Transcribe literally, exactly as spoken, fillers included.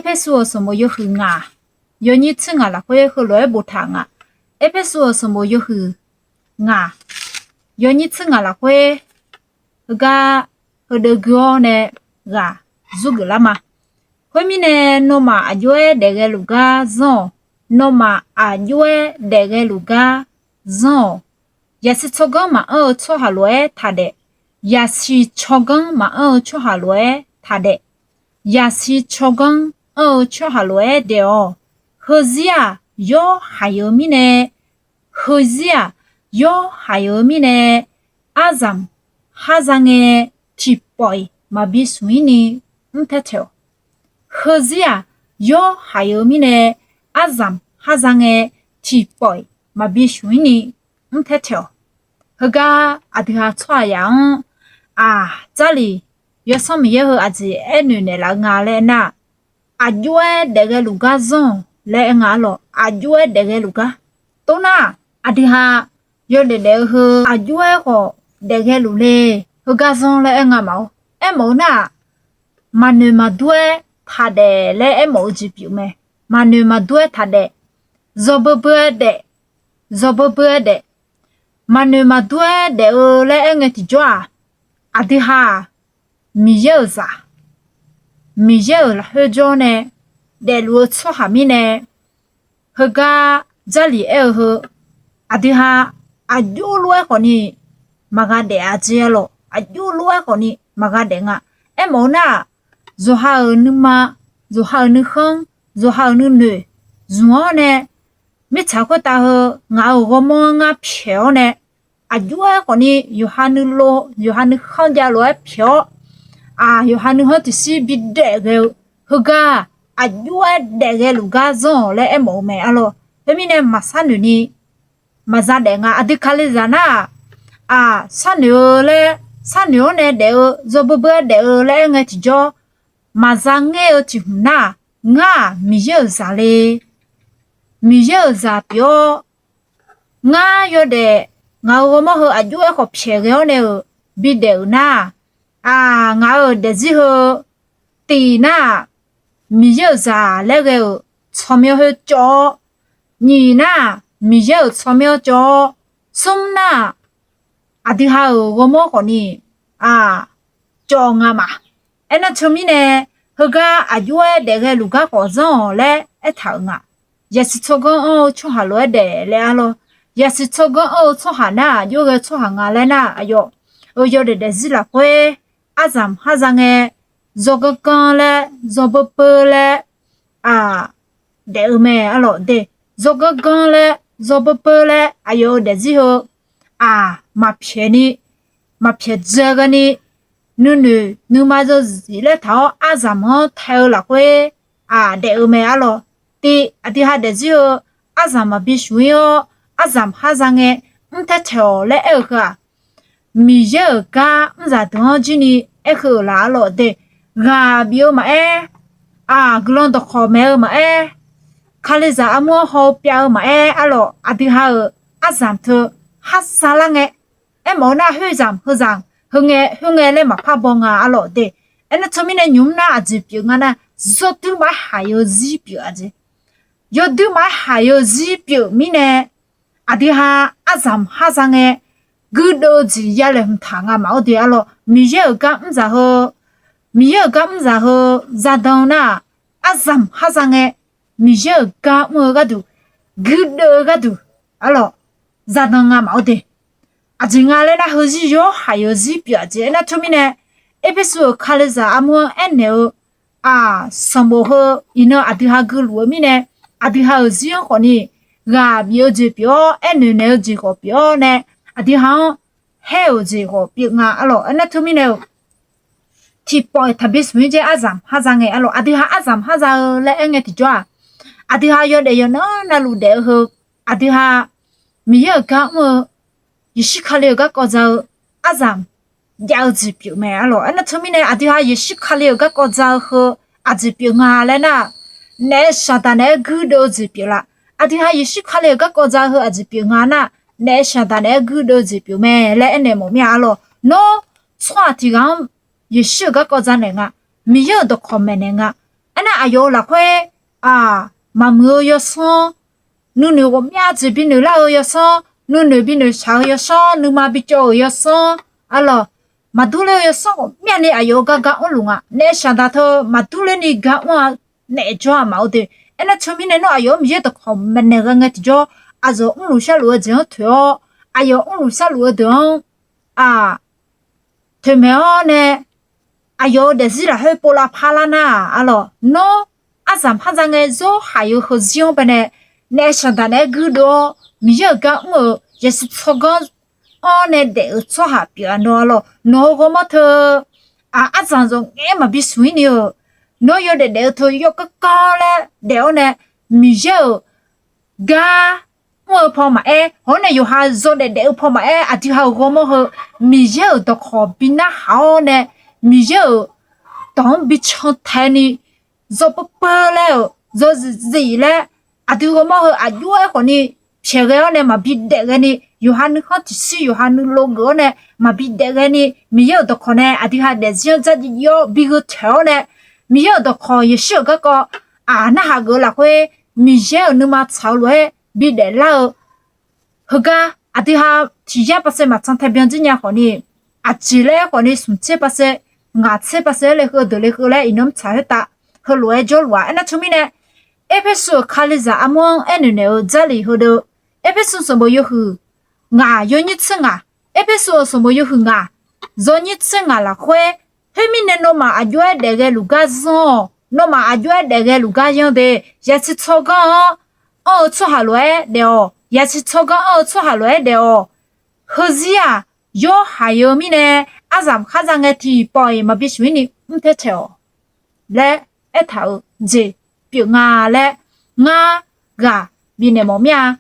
Erpersu-euq sanqbof yawhuiq ngaq, yawnyir tser ngaq lafkhoer heulof-aer boftaq nga. Erpersu-euq sanqbof yawhuiq ngaq, yawnyir tser ngaq lafkhoer heugar heudeuv gui-awr nae ghaq zurgeuf lar ma. Khoermirnae, nawmaf aqjox-aer daefghae luf gar zanr-awq. Nawmaf aqjox-aer daefghae luf gar zanr-awq. Yaqsiq tsawrganr maqanr-eu tsawrhaq lof-aer taqdaef. Yaqsiq tsawrganr maqanr-eu tsawrhaq lof-aer taqdaef. Yaqsiq tsawrganr anr-eu tsawrhaq lof-aer daef-awq. Heuzir-aq, yawr haiq-eu mirnae, heuzir-aq, yawr haiq-eu mirnae, aryamq khar za ngae, tiqpawf-iq maqbi smq-ir ni mr taer taeq-awq. Heuzir-aq, yawr haiq-eu mirnae, aryamq khar za ngae, tiqpawf-iq maqbi smq-ir ni mr taer taeq-awq. Heugar aqdui ha tsawrhaqzaq-anr, aq, Jarlif yawsanr Miqyaer heu aqjeq aernoeq naeqlaf-eu nga laer aernar, aqjox-aer daefghae luf gar zanr-awq laer aer nga arlawq. Aqjox-aer daefghae luf gar. Toxnar, aqdui ha yawdaef daef-eu heu aqjox-aer khawf daefghae luf le, heugar zanr laer aer nga maqor. Aermawf-eu nar-aq, maqnoeq maqdur-aer taqdaef laer aermawf-eu jeq pyeuf mae. Maqnoeq maqdur-aer taqdaef, zawbeu beu-aer daef, zawbeu beu-aer daef, maqnoeq maqdur-aer daef-eu laer aer ngae tiqjawr-aq, aqdui ha-aq, Miqyaer-euq zaq, Miqyaer-euq lafkhoer jawr nae daefluf-eu tsawrhaq mirnae, heugar Jarlif aer-eu heu, aqdui ha aqjox lof-aer khawfni maqgha daef-a jeq arlawq. Aqjox lof-aer khawfni maqgha daef nga. Aermawf-eu nar-aq, yawqha-euq nuima, yawqha-euq nuikhanr, yawqha-euq nuinoeq zmq-awr nae, mirtsaq khoertav heu ngaq-euq ghawrmawr-anr ngar pyaeq-awr nae, aqjox-aer khawfni yawqha nuilov, yawqha nuikhanr javlof-aer pyaeq-awr, aq, yawqha nuikhanr tiqshir bidaef ghae-eu heugar-aq, aqjox-aer daefghae luf gar zanr-awq laer aermawf-eu mae arlawq. Khoermirnae maqsharnoeq ni maqza daef nga. Aqdui Kalizaq nar-aq, aq, sharnoeq-eu laer, sharnoeq-awr nae daef-eu, zawbeu beu-aer daef-eu laer aer ngae tiqjawr, maqza ngaer-eu tiq hmq nar-aq, ngar-aq Miqyaer-euq zaq le. Miqyaer-euq zaq pyeuf-awr, ngar yawdaef, ngaq-euq ghawrmawr heu aqjox-aer khawf pyaeq ghae-awr nae-euq bidaef-euq nar-aq, aq, ngaq-euq daefzir heu, tiq nar-aq, Miqyaer-euq zaq laer ghae-euq tsawrmyanr khoer cawv-awr, nyiq nar-aq, Miqyaer-euq tsawrmyanr cawv-awr, smr nar-aq, aqdui ha-euq ghawrmawr khawfni, aq, cawv nga ma. Aernar teumirnae, heugar aqjox-aer daefghae luf gar khawf zanr-awq laer aertaq-euq nga. Yaqsiq tsawrganr anr-eu tsawrhaq lof-aer daef laer arlawq. Yaqsiq tsawrganr anr-eu tsawrhaq nar-aq, aqjox ghae tsawrhaq nga laer nar-aq, aqyawf-euq yawdaef daefzir lafkhoer aryamq khar za ngae, zawganr ganr laer, zawbeu beu laer, aq, daef-eu mae arlawq de. Zawganr ganr laer, zawbeu beu laer, aqyawf-euq daefzir heu, aq, maqpyaeq ni, maqpyaeq dzae ghae ni, nuinoeq nuima yawzif laer taq-awr aryamq-anr tae-eu lafkhoer, aq, daef-eu mae arlawq. Tiq, aqdui ha daefzir heu, aryamq maqbi shuf-ir-awr, aryamq khar za ngae, mr taer taeq-awq laer aer-eu heu-aq, Miqyaer-euq gar mrzaq deuq-anr jir ni aer heu-euq laf arlawq de. Ghaq bif-eu maqaer, aq, guiqlanq dawqkawq maeq-eu maqaer, Kalizaq armur-anr haw-eu pyav-eu maqaer arlawq, aqdui ha-euq aryamq teu khar za lar ngae, aermawf-eu nar khoerzamq heuzamq, khoerngae laer maqpar baw nga arlawq de. Aernar teumirnae nymq mr nar aqjeq pyeuf nga nar, yawduir maqaer haiq-eu zir pyeuf-a jeq. Yawduir maqaer haiq-eu zir pyeuf mirnae, aqdui ha aryamq khar za ngae, guirdeuv-eu jeq yalaeq hmq taq nga maqor de arlawq. Miqyaer-euq gar mrzaq heu, Miqyaer-euq gar mrzaq heu, zadan nar-aq, aryamq khar za ngae, Miqyaer-euq gar mr-eu gharduq, guirdeuv-eu gharduq arlawq, zadan nga maqor de. Aqjeq nga laer nar, heuzir yawr haiq-eu zir pyeuf-a jeq. Aernar teumirnae, Erpersu-euq Kalizaq armur-anr aernaeq-eu, aq, sanqbof heu iqnan aqdui ha guiluf-eu mirnae, aqdui ha-euq zir-anr khawfni ghaq bif-eu jeq pyeuf-awr, aernaeq naeq-eu jeq khawf pyeuf-awr nae, aqdui ha-anr haer-euq jeq khawf pyeuf nga arlawq. Aernar teumirnae-eu, tiqpawf-iq taqbi smq-ir jaer aryamq khar za ngae arlawq. Aqdui ha aryamq khar za-eu laer aer ngae tiqjawr-aq, aqdui ha yawdaef yawqnan navluf daef-eu heu, aqdui ha Miqyaer-euq gar mr-eu, Yeqsur Kali-euq garkawv za-eu aryamq jav-eu jeq pyeuf mae arlawq. Aernar teumirnae aqdui ha Yeqsur Kali-euq garkawv za-eu heu aqjeq pyeuf nga laer nar, naef shaqdaq naeq-aer guirdeuv-eu jeq pyeuf laf. Aqdui ha Yeqsur Kali-euq garkawv za-eu heu aqjeq pyeuf nga nar, naef shaqdaq naeq-aer guirdeuv-eu jeq pyeuf mae laer aernaeq mawf mir-a arlawq. Nawr tsawrhaq tiq ghaq-anr Yeqsur-euq garkawv za naeq nga, Miqyaer-euq dawqkawq maeqnaeq nga, Aernar aqyawf-euq lafkhoer, aq, maqmuiq-eu yawsanr, nuinoeq ghawqmyav jeq binoeq lar-eu yawsanr, nuinoeq binoeq shaq-eu yawsanr, nuima bicawv-euq yawsanr, arlawq, maqdur ler-eu yawsanr ghawqmyavni aqyawf-euq gar gar mrluf nga. Naef saqdaq teu maqdur lerni gar mr-a, naef jawr-aq maqeur de. Aernar teumirnae nawr aqyawf-anr Miqyaer dawqkawq maeqnaeq ghae ngae tiqjawr, aqyawf mrluf sharluf-eu jeq-anr toeq-awr, aqyawf mrluf sharluf-eu deuq-anr, aq, toeqmaeq-awr nae, aqyawf-euq daefzir lafkhoer pov lavpar lar nar-aq, arlawq, nawr aryamq khardzaq ngae zawr haiq-eu heuzir-anr baenae, naef saqdaq naeq-aer guirdeuv-awr Miqyaer-euq gar mr-euq yaqsiq tsawrganr-anr nae daef-euq tsawrhaq pyeuf-a nawr, arlawq, nawq-euq ghawrmawr teu, aq, aryamq zawq ngaeq-aer maqbi smq-ir ni-euq, nawr yawdaef daef-eu teu yawkar kar laer daef-awr nae, Miqyaer-euq gar mr-eu paw maqaer, hawr nae yawqha yawdaef daef-eu paw maqaer, aqdui ha-euq ghawrmawr heu Miqyaer-euq dawqkawq bi narhaq-awr nae, Miqyaer-euq dawq-anr bi cantae ni, yawpeur peur laer-euq, yawzif zif laer, aqdui ghawrmawr heu aqjox-aer khawfni pyaeq ghae-awr nae maqbi daef ghaeni, yawqha nuikhanr tiqshir yawqha nuilov geuf-awr nae maqbi daef ghaeni, Miqyaer-euq dawqkawq nae aqdui ha daefzir-anr dzardziv jir-awr bi gheu taeq-awr nae, Miqyaer-euq dawqkawq Yeqsur-euq garkawv, aq, narhaq geuf-eu lafkhoer, Miqyaer-euq nuima tsaq-eu lof-aer bi daeflar-eu heugar, aqdui ha tiq yar pasaev maqtsan tae byan jir nya khawfni, aqjeq laer khawfni smq tser pasaev, ngaq tser pasaev-aer le heu deuq le heu laer iqnan mr tsaq khoertav heulof-aer jawrluf-a. Aernar teumirnae, Erpersu-euq Kalizaq armur-anr aernaeq naeq-eu Jarlif heudeuq, Erpersu sanqbof yawhuiq ngaq yawnyir tser ngaq, Erpersu-euq sanqbof yawhuiq ngaq yawnyir tser ngaq lafkhoer, khoermirnae nawmaf aqjox-aer daef ghae luf gar zanr-awq. Nawmaf aqjox-aer daef ghae luf gar yanr de. Yaqsiq tsawrganr-anr anr-eu tsawrhaq lof-aer daef-awq. Yaqsiq tsawrganr anr-eu tsawrhaq lof-aer daef-awq. Heuzir-aq, yawr haiq-eu mirnae, aryamq khardzaq ngae tiqpawf-iq maqbi smq-ir ni mr tae taeq-awq laer aertaq-euq jeq pyeuf nga laer ngar ghaq bifnaeq mawf mir-a.